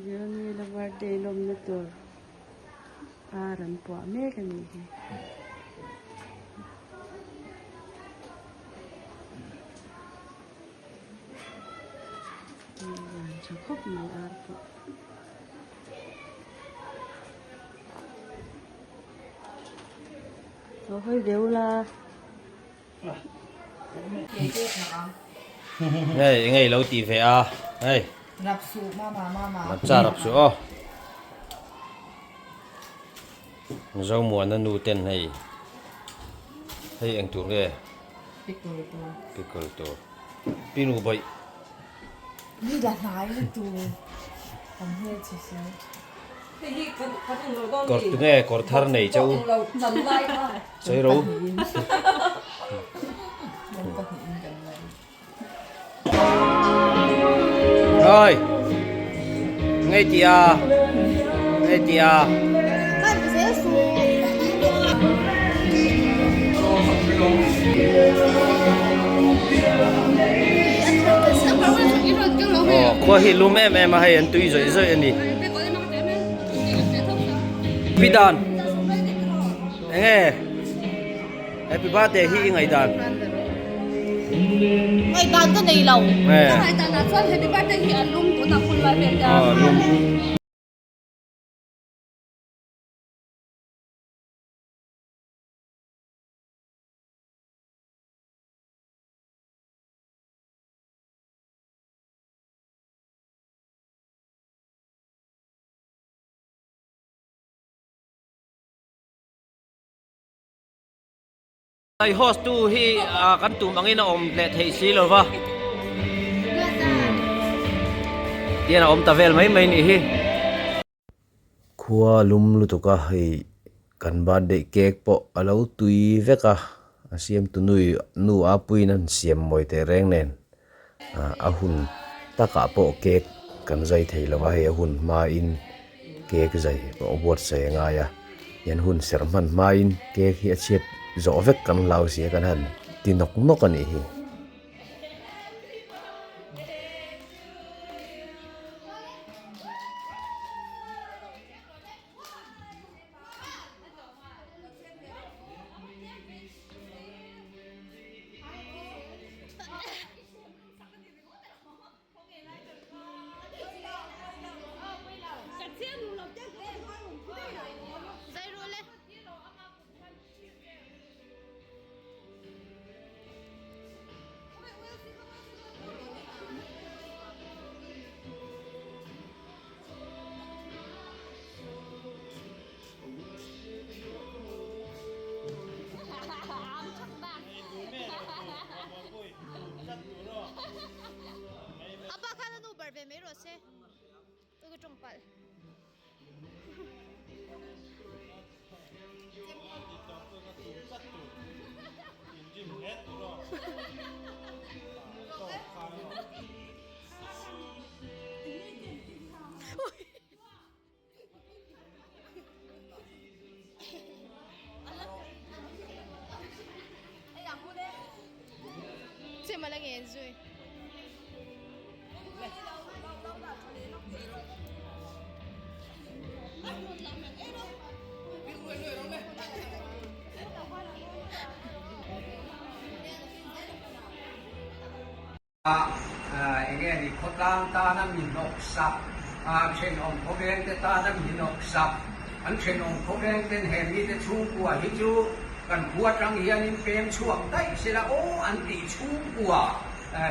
Jeroniela birthday lawmna tur ar an puah mek a nih hi. Lian tha khawp mai ar pawh. Lo hawi ve ula. Hei enge ilo tih ve a hei. Rap suh mama mama. Rap cha rap suh aw. Zomuana nu ten hei hei eng tur nge? Pickle tur. Pickle tur. Pinu bawih. Ni la hnai lutuk kan hmelchhe si. Kawr tunge kawr thar nei che u sawi ro. Oi ngei tia ngei tia. Aw khua hi lum em em a hei an tui zawih zawih a ni. Pi dan enge happy birthday hi i ngaihdan. Ngaihdan ka nei lo. Ka ngaihdan ah chuan happy birthday hi a lum tunah hun lai vel hian. Aw lum. Hei host tu hi kan tum angin a awm leh theih si lo va. Tian a awm ta vel mai mai nih hi. Khua lum lutuk a hei kan birthday cake pawh a lo tui vek a, a siamtu nui nu a puiin an siam mawi teh reng nen a hun takah pawh cake kan zai thei lo a, hei a hun hmain cake zai pawh a buatsaih a ngai a, hian hun serh hman hmain cake hi a chhiat zawh vek kan hlau si a kan han ti nawk nawk a nih hi. Enge ni khawtlang tana mi hnawksak, thenawm khawveng te tana mi hnawksak, an thenawm khawveng ten he mite chhungkua hi chu kan khua atang hianin peng chhuak daih sela aw an tih chhungkua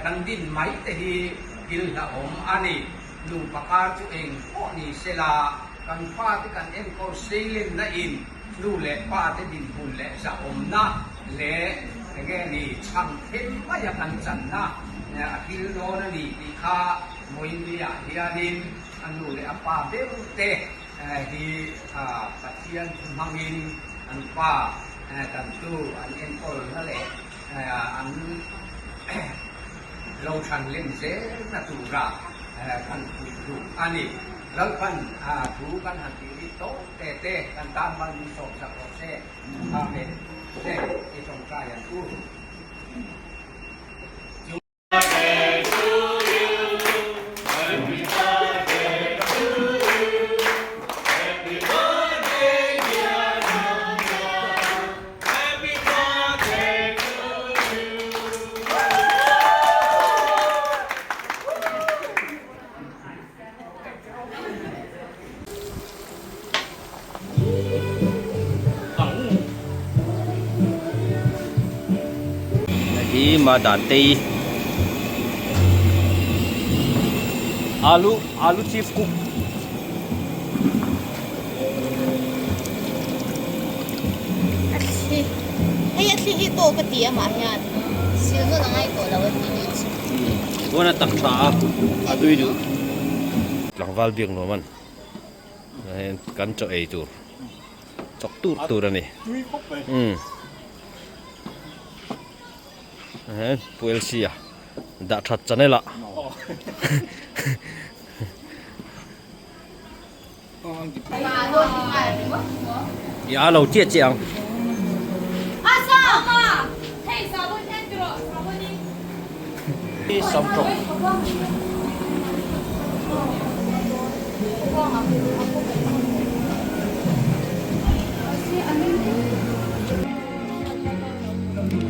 kan din mai te hi thil hlauhawm a ni. Nupa kar chu eng pawh ni sela kan fate kan enkawl seilenna in nu leh pa te dinhmun leh zahawmna leh enge ni chhang them maia kan channa a thil dawn a ni tih kha Moinli-ah hianin a nu leh a pa deuh te hi Pathian thu hmangin an pa tantu an enkawlna leh an lo than len zelna tura kan puih duh a ni. Lalpan thu kan han tih rit tawh te te kan tan mal min sawm sak rawh se. Amen. Che i tawngtai ang u. Hi Madantei alu alu chief cook. A thli hei a thli hi tawk ka ti amah hian sil nawn a ngai tawh lo a ti nih chu. Chuan a tak tha a, a tui duh. Tlangval biak nuam an kan chaw ei tur chawk tur tur a ni. Umm Pu LC a dah that channel ah. I a lo chiah chiah ang. Samtawk.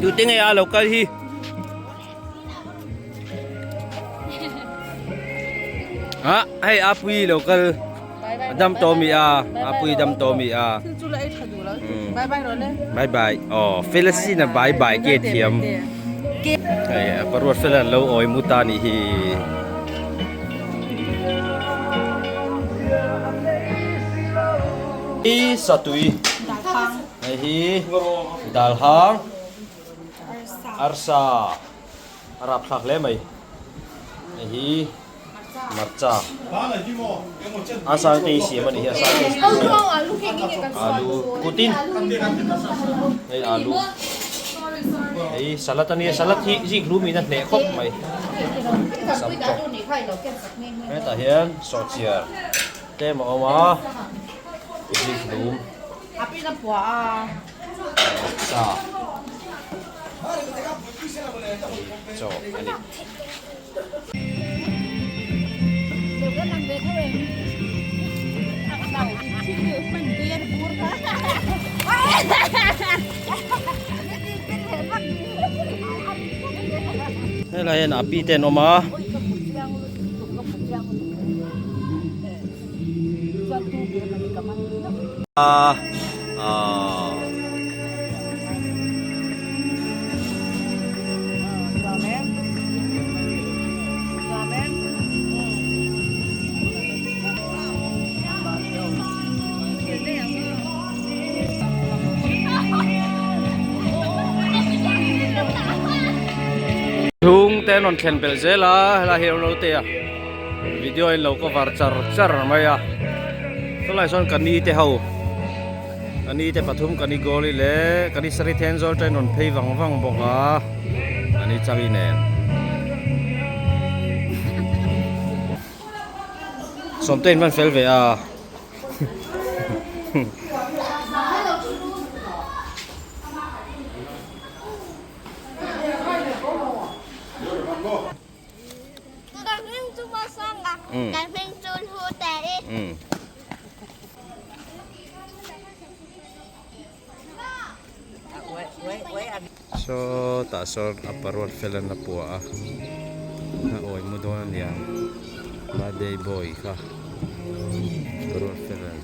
Tute nge a lo kal hi? A hei a pui lo kal dam to mi a a pui dam to mi a Bye bye rồi le. Bye bye. Oh, Felicina bye bye ke thiam. Hei a paruat fel an lo awi mu ta nih hi. Hi satui. Hei hi dal hang. Arsa a rapthlak hle mai. Hei hi marcha. A sangte hi siam a nih hi a sangte hi siam. Alu kutin. Hei alu. Hei salad a nia salad hi zik hlum in a hneh khawp mai. Sam tawk. Hetah hian sawhchiar tlem a awm a. Zik hlum. Sa chaw a ni. Helai hian a pi te an awm a. Chhungte an rawn thlen belh zel a helai hi ro te a. Video in lo cover char char mai a chulai sawn ka ni te ho ka ni te pathum ka ni goli leh ka ni sari then zawl train rawn phei vang vang bawk a ka ni chari nen sawmte in van fel ve a. Ka hming chu Masanga, ka hming chu Hlutei. Sawtah sawn a parol fel an la puah a, a awi mu dawn a niang birthday boy kha parol fel an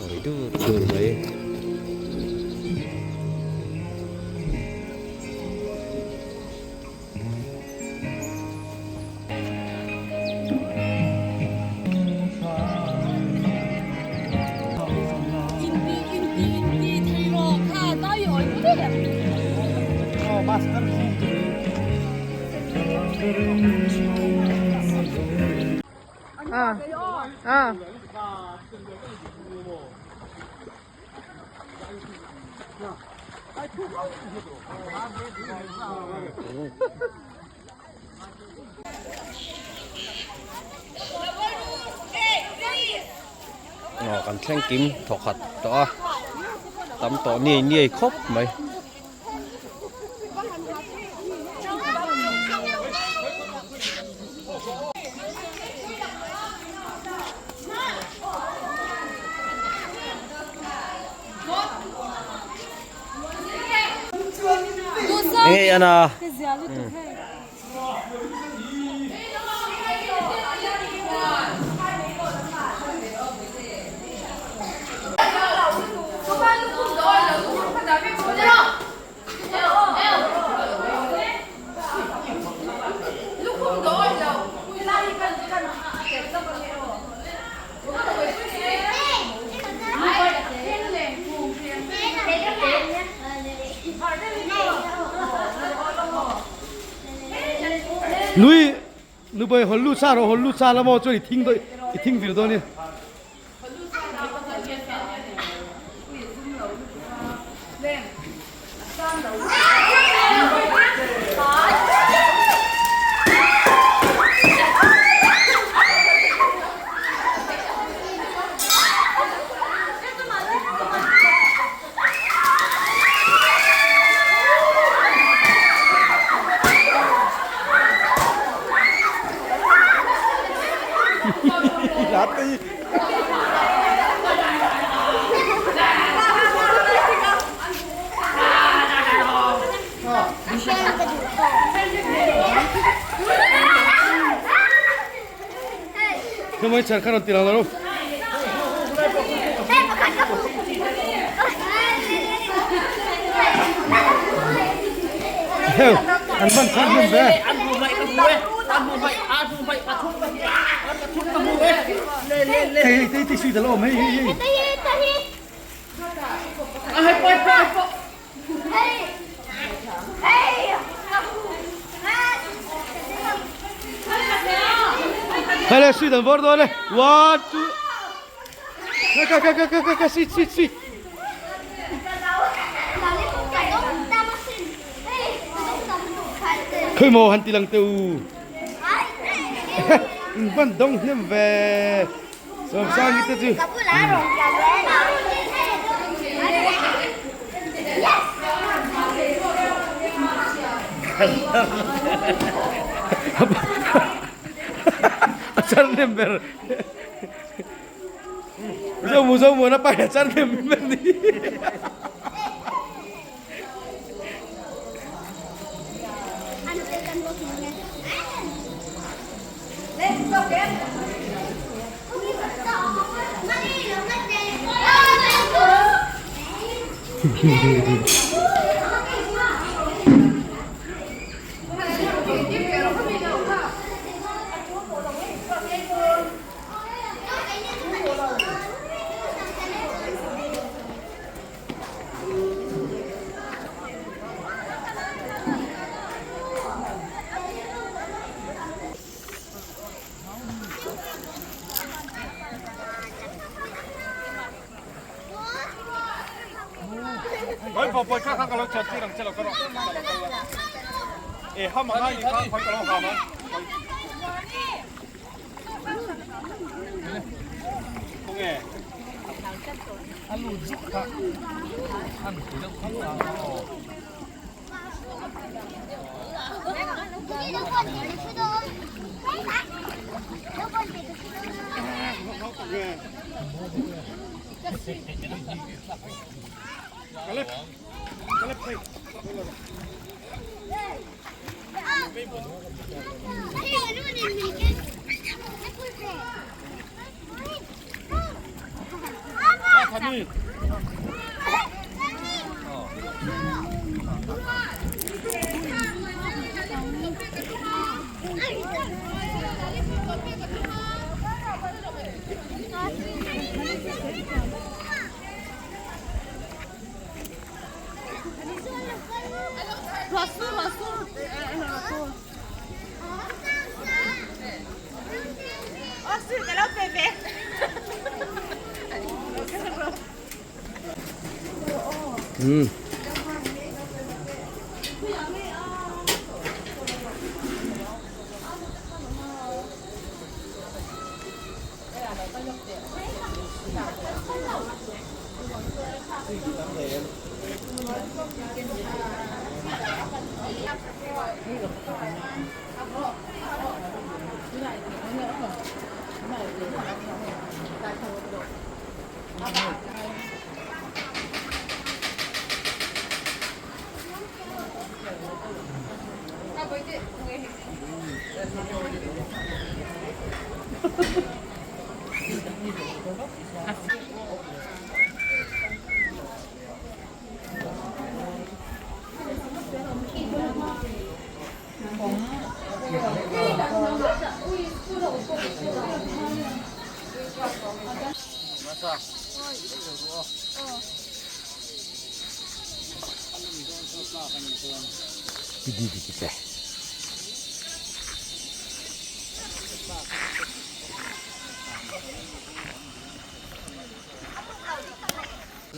awi dur dur mai. Aw kan thleng kim thawkhat tawh a tam tawh niai niai khawp mai. Enge ana Nui nubei hawl lut sa rawh hawl lut sa la maw chuan i thing daih i thing vir dawn nia. Hei chher kha rawn ti lang lo. Heu, an van khan hlum ve. Hei hei tei tei sui dal awm hei hei hei. Hei le sui dal vawr dawn e. One two. Ka ka ka ka ka ka sweet sweet sweet. Khoi maw han ti lang teh u. In van dawng hnem ve. Sawmsangi te chu. A char hnem ber. Zo zo muan a pai a char hnem ber ni.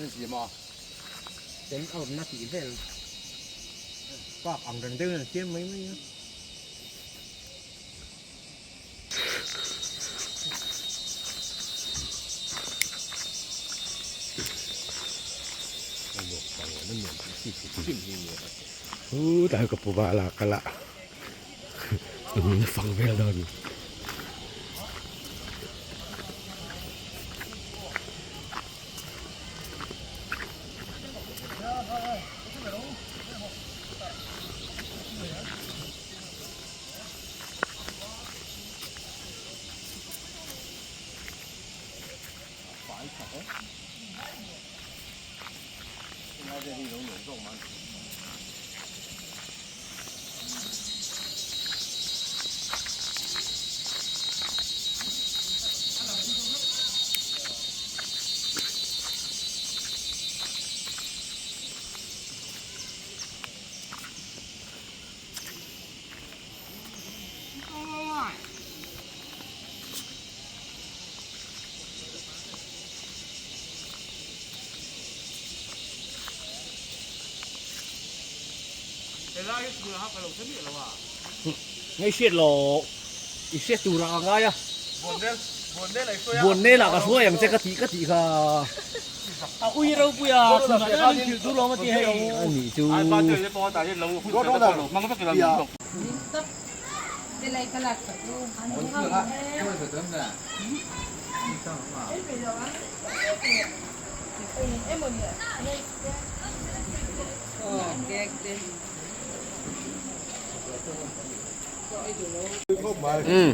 Siam a ten out na tih vel park ang reng deuhin an siam mai mai a. Hu tlai ka pu vala kal a min fang vel dawn. Ngei hriat lo i hriat tur ah ka ngai a buannel ah ka hruai ang che ka tih ka tih kha a ui ropui a chhunah hian min hrilh tur lawm a ti hei a nih chu. Umm.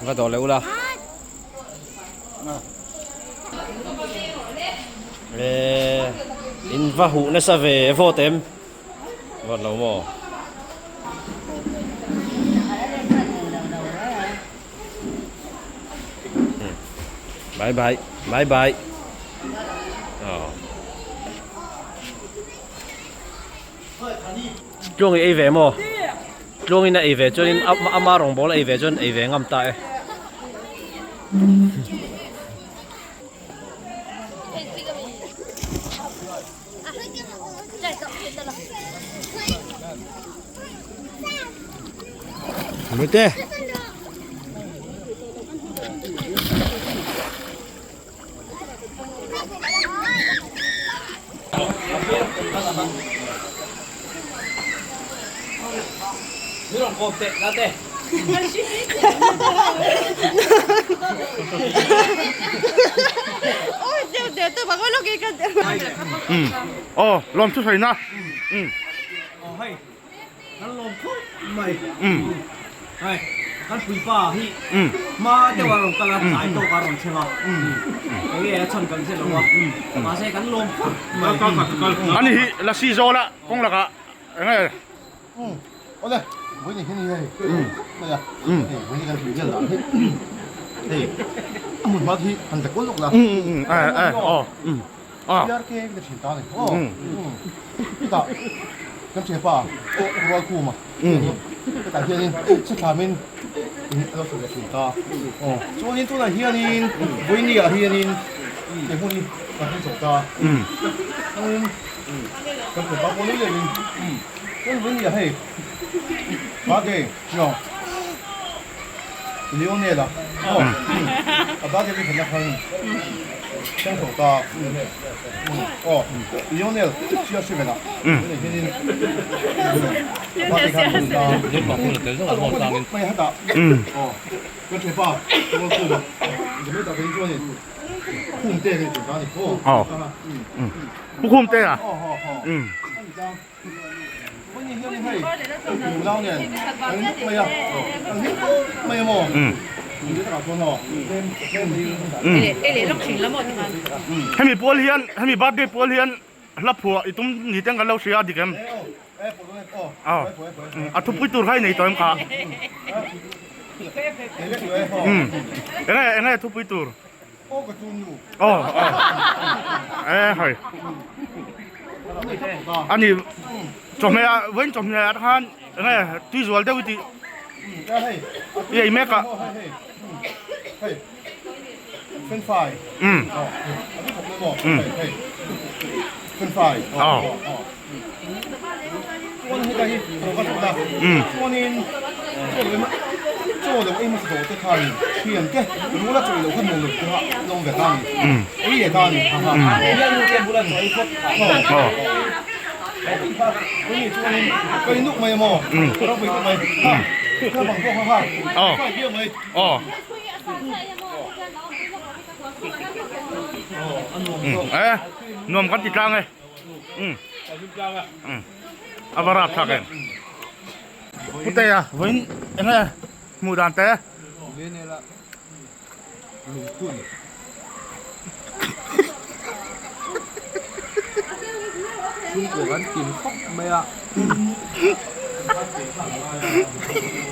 Va dawh leh ula. Eee in va huh nasa ve vote em? Vote lo maw? Bye bye bye bye aw. Tluang i ei ve maw? Tluang in a ei ve chuan in ama rawngbawl a ei ve chuan ei ve ngam ta e. Mute. Aw lawm thu sawi na. Aw hei kan lawm khawp mai. Hei kan puipa hi hma deuh a rawn kal a tlai tawk a rawn thleng a enge a chhan kan hre lo a mahse kan lawm khawp mai. Ani hi lasi zawl a kawng lakah enge. Awle vawiin hi ni hei mai a hei vawiin kan tui vel lah hi hei a hmun hma hi han ta kual lawk la PRK ka thin ta ni aw chutah kan thianpa rual khum a hetah hianin chhethlamin in a lo sawi leh thin ta aw chuanin tunah hianin vawiin ah hianin he hmun hi kan hmang chho ta chuanin kan thianpa pawh nui leh in Chuan vawiin ni ah hei birthday tiraw Lionel a aw a birthday chu khatna khan thleng chho ta aw Lionel sia hre vel ah tunah hianin a birthday khan a hmang ta mai a hetah aw kan thianpa Rual Khuma Jamaica phei chuanin Khum te hei tih ta a ni aw Pu Khum te a Hemi pual hian hemi birthday pual hian hla phuah i tum ni ten kan lo hria a dik em? Aw a thupui tur kha i nei tawh em kha? Enge enge thupui tur? Aw aw e hei ani chawhmeh ah vawiin chawhmeh ah te khan enge tui zual deuh i tih. I ei mek a. Umm. Umm. Aw. Umm. Umm. Aw. Aw. Aw. E nuam kan ti tlang e. Um. Um. A va rap thlak em. Putea vawiin enge hmuh dan te. Lungphun. Chhungkua kan kim khawp mai a.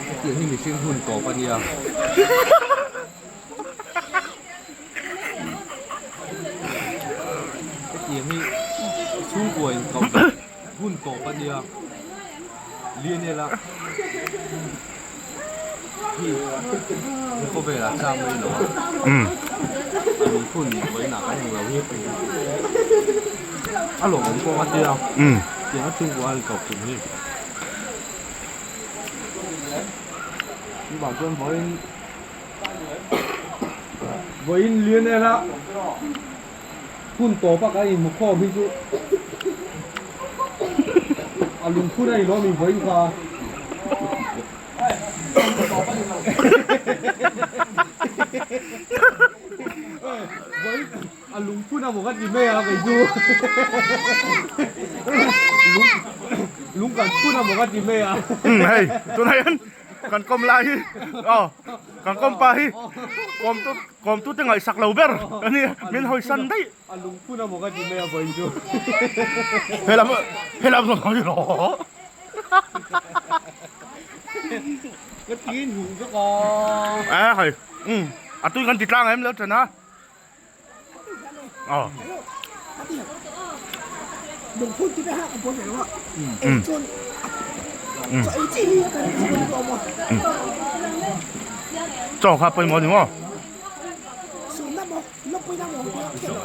Hetiang hi mihring hun tawp a nia. Hetiang hi chhungkua in koh hun tawp a nia. Lionel-a hi he khawvelah chang mai lo a, a lungphun vawiinah kan hmu lo hi a lawmawm kawng a tia, tiang a chhungkua a inkoh tum hi. Chuvang chuan vawiin vawiin Lionel-a Hun tawpa kan inhmukhawm hi chu a lungphun a ni lo mi vawiin kha. Vawiin a lungphun a maw ka ti mai a kei chu. Lung kan phun a maw ka ti mai a. Hei tunah hian kan kawm lai hi aw kan kawm pa hi kawm tu Kawmtu te ngaihsak lo ber a ni, min hawisan daih. A lungphun a maw ka ti mai a vawiin chu. Helam helam zawng hawi rawh. Ka tin huh vek a. A hei um a tui kan ti tlang em lo chen a. Aw. Lungphun ti ve ha ka buai ve lo a. Eng chuan chaw ei chi hi ka ring chu ka awm a. Chaw kha pawimawh ni maw? Sunna maw, lawpuina maw tia khelh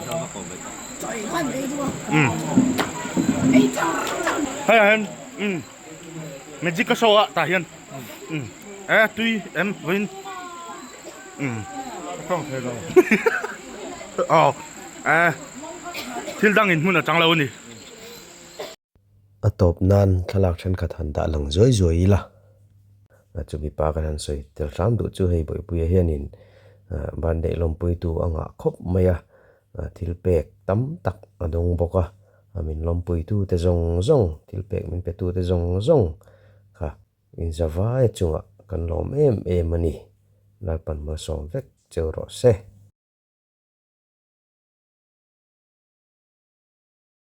chaw ei khan ei chu a. Ei char char. Hei ah hian um magic a show a tah hian um e tui em vawiin um aw e thil dang in hmun a chang lo a ni. A tawp nan thlalak thenkhat han dah lang zuai zuai ila, chumi pa kan han sawi tel hram duh chu hei Bawihpuia hianin Bandaih lawmpuitu a ngah khawp mai a, thil pek tam tak a dawng bawk a, min lawmpuitu te zawng zawng, thil pek min pe tu te zawng zawng kha inzavai chungah kan lawm em em a ni, Lalpan malsawm vek cheu rawh se.